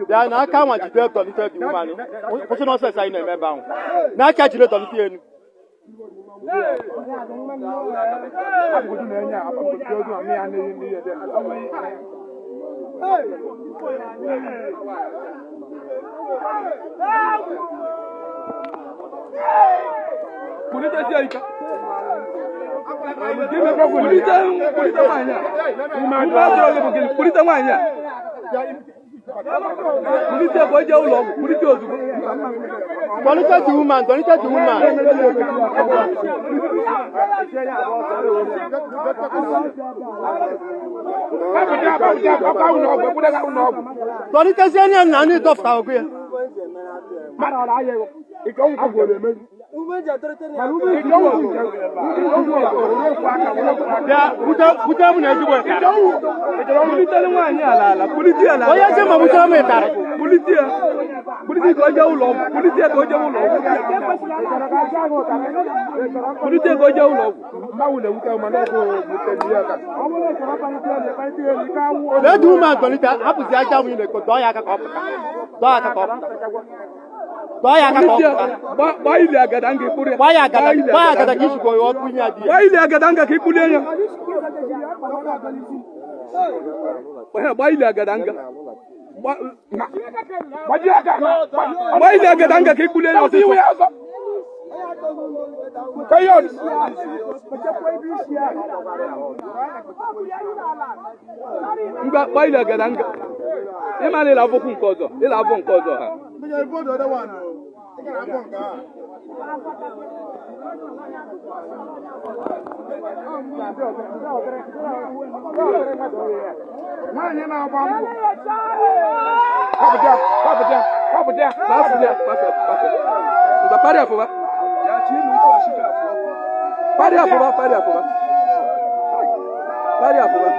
Bịa n'aka nwa jide tọlite dị umeanụ. Kwụsị nọsensị anyị na-eme ebe ahụ. N'aka jide tọlite enu. Kulite nwaanyị a. Kulite ka o jee ụlọ ọgwụ, kulite ozugbo. Tọlite the woman, tọlite the woman. Tọlitezie nye nna ndị dọpụta ọgụ ya. Bịa, bute m na ezigbo ịtarị. Kulitele nwaanyị ala ala, kulite ya Onye ezi ma butere m ịtarị. Kulite ya. Kulite ka o jee ụlọ ọgwụ, kulite ka o jee ụlọ ọgwụ. Kulite ka o jee ụlọ ọgwụ. Lee the woman tọlite, hapụzi aja nwunye na-ekpo, dọọ ya aka ka ọ pụta. Dọọ ya aka ka ọ pụta. Dọọ ya aka ka ọ pụta. Gbaa ili agada nga ịkpụrụ ya. Gbaa ya agada, gbaa ya agada ka isikwa ya ọkụ nye ya di ya. Gbaa ili agada nga ka ịkpụlie ya. Gbaa ili agada nga. Gbaa ili agada nga ka ịkpụlie ya ọsịsọ. Ngwa gbaa ili agada nga. Ịma na ịla avọkwu nke ọzọ, ịla avọ nke ọzọ ha. Nwaanyị na-agba mbọ. Ngwa parị afụba. Parị afụba, parị afụba. Parị afụba.